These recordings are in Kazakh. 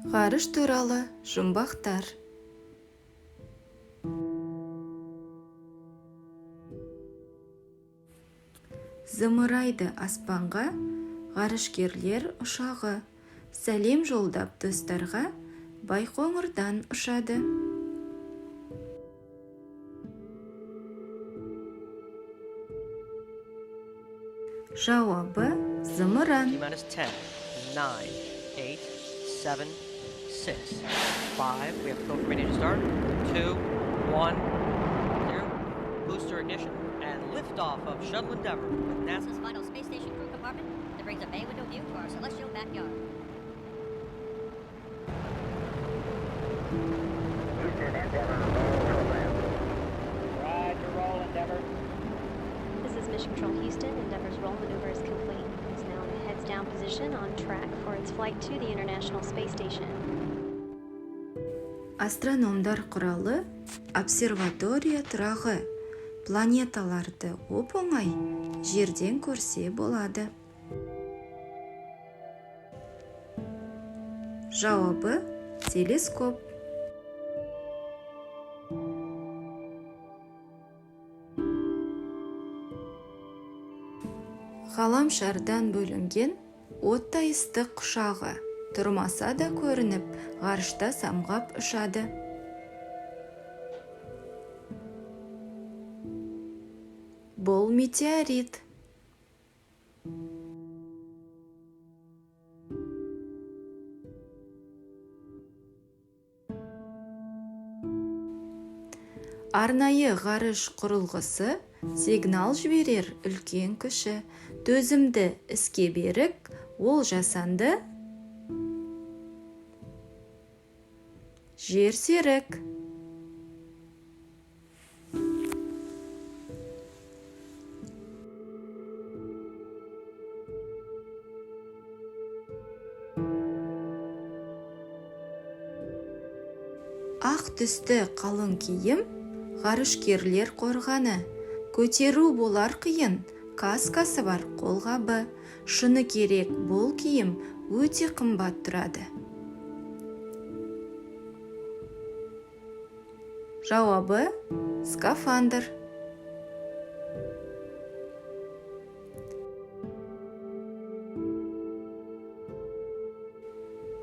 Ғарыш туралы жұмбақтар. Зымырайды аспанға ғарышкерлер ұшағы. Сәлем жолдап достарға Байқоңырдан ұшады. Жауабы зымыран. T minus 10, 9, 8, 7, 6, 5. We have go for ready to start. 2, 1, 0. Booster ignition and liftoff of Shuttle Endeavour with NASA. NASA's final space station crew compartment that brings a bay window view to our celestial backyard. Houston, Endeavour, roll program. Roger, roll, Endeavour. This is Mission Control Houston. Endeavour's roll maneuver is complete. It's now in a heads-down position on track for its flight to the International Space Station. Астрономдар құралы обсерватория тұрағы. Планеталарды оп-оңай жерден көрсе болады. Жауабы телескоп. Ғаламшардан бөлінген оттай ыстық құшағы тұрмаса да көрініп, ғарышта самғап ұшады. Бұл метеорит. Арнайы ғарыш құрылғысы сигнал жіберер үлкен күші. Төзімді, іске берік, ол жасанды жер серік. Ақ түсті қалың киім ғарышкерлер қорғаны. Көтеру болар қиын, каскасы бар қолғабы. Шыны керек, бұл киім өте қымбат тұрады. Жауабы скафандр.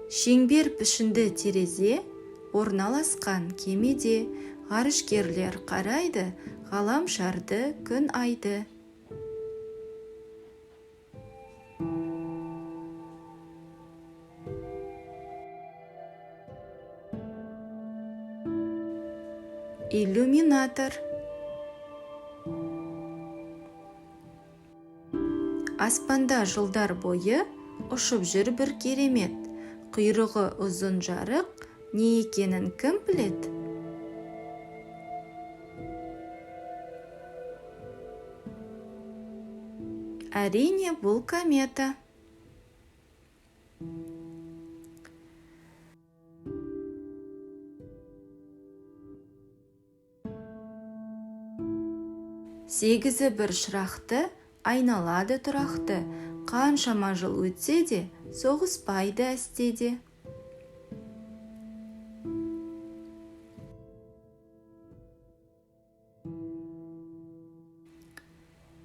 Шеңбер пішінді терезе орналасқан кемеде ғарышкерлер қарайды ғаламшарды, күн, айды. Иллюминатор. Аспанда жылдар бойы ұшып жүр бір керемет. Құйрығы ұзын жарық, не екенін кім білет? Әрине, бұл комета. Сегізі бір шырақты, айналады тұрақты. Қаншама жыл өтсе де, соғыспайды әсте де.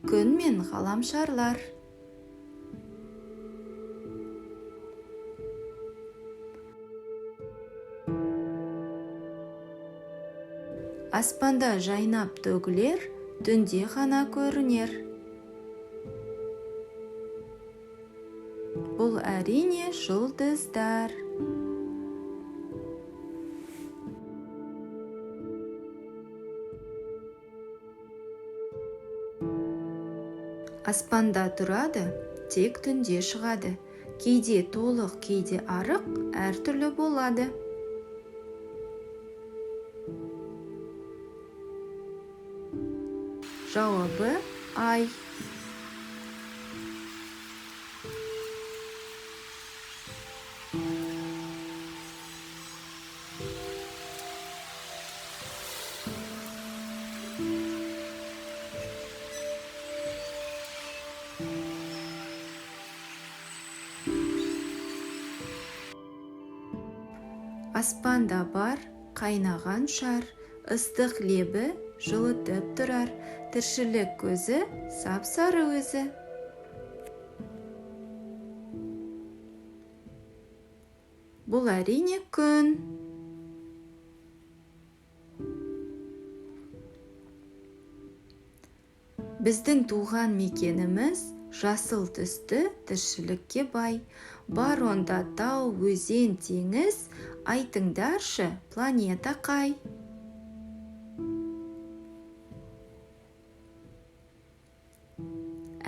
Күн мен ғаламшарлар. Аспанда жайнап төгілер, түнде ғана көрінер. Бұл әрине жұлдыздар. Аспанда тұрады, тек түнде шығады. Кейде толық, кейде арық, әртүрлі болады. Жауабы ай. Аспанда бар қайнаған шар, ыстық лебі жылытып тұрар, тіршілік көзі сап-сары өзі. Бұл әрине күн. Біздің туған мекеніміз жасыл түсті тіршілікке бай. Бар онда тау, өзен, теңіз, айтыңдаршы, планета қай?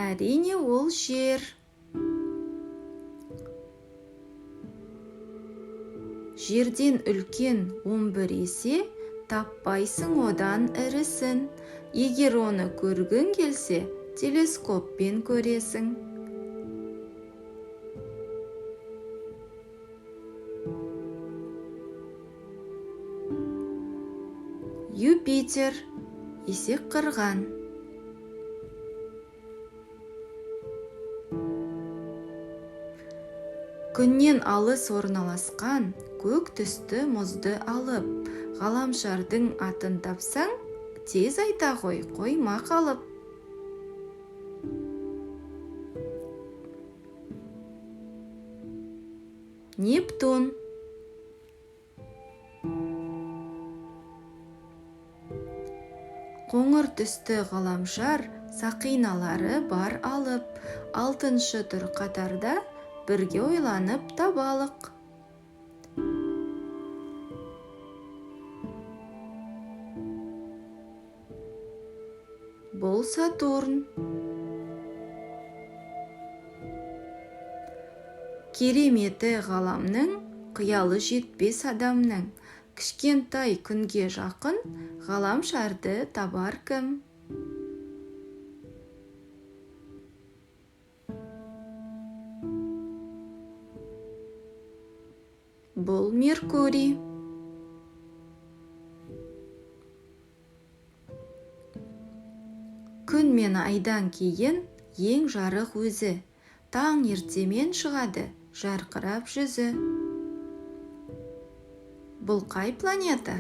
Әрине, ол жер. Жерден үлкен 11 есе, таппайсың одан ірісін. Егер оны көргің келсе, телескоппен көресің. Юпитер, есек қырған. Күннен алыс орналасқан көк түсті мұзды алып, ғаламшардың атын тапсаң, тез айта ғой, қойма қалып. Нептун. Қоңыр түсті ғаламшар сақиналары бар алып, алтыншы тұр қатарда бірге ойланып табалық. Бұл Сатурн. Кереметі ғаламның, қиялы жетпес адамның, кішкентай күнге жақын ғаламшарды табар кім? Бұл Меркурий. Күн мен айдан кейін ең жарық өзі, таң ертемен шығады, жарқырап жүзі. Бұл қай планета?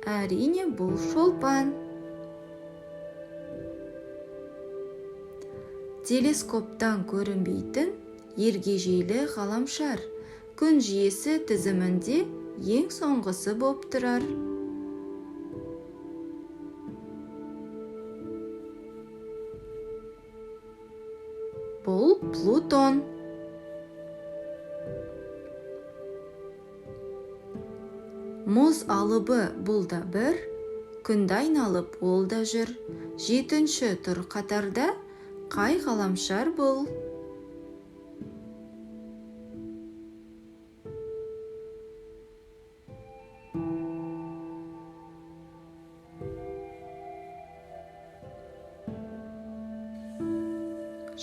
Әрине, бұл Шолпан. Телескоптан көрінбейтін ергежейлі ғаламшар, күн жүйесі тізімінде ең соңғысы боп тұрар. Бұл Плутон. Мұз алыбы бұл да бір, күнді айналып ол да жүр. Жетінші тұр қатарда қай ғаламшар бұл?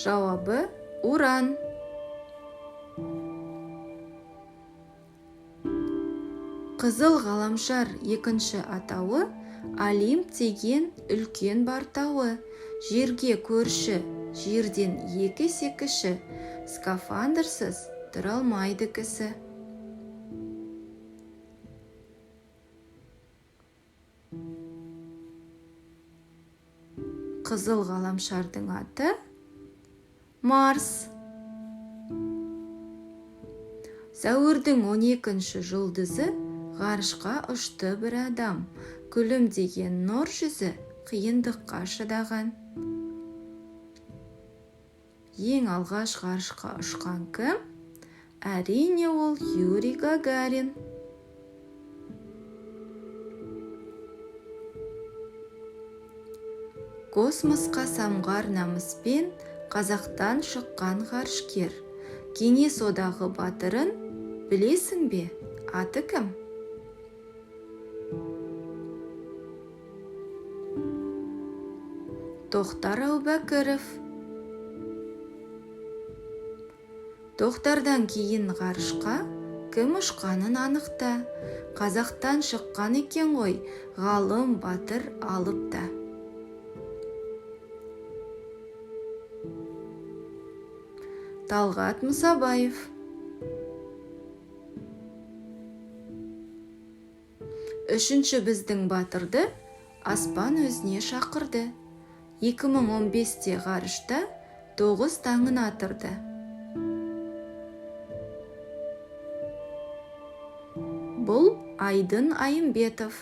Жауабы Уран. Қызыл ғаламшар екінші атауы Олимп деген үлкен бар тауы. Жерге көрші, жерден 2 есе кіші, скафандрсыз тұра алмайды кісі. Қызыл ғаламшардың аты Марс. Сәуірдің 12-ші жұлдызы ғарышқа ұшты бір адам. Күлімдеген нұр жүзі қиындыққа шыдаған. Ең алғаш ғарышқа ұшқан кім? Әрине, ол Юрий Гагарин. Космосқа самғар намыспен Қазақтан шыққан ғарышкер. Кеңес одағы батырын білесің бе? Аты кім? Тоқтар Әубәкіров. Тоқтардан кейін ғарышқа кім ұшқанын анықта. Қазақтан шыққан екен ғой, ғалым батыр алып та. Талғат Мұсабаев. Үшінші біздің батырды аспан өзіне шақырды. 2015-те ғарышта тоғыз таңын атырды. Бұл Айдын Айымбетов.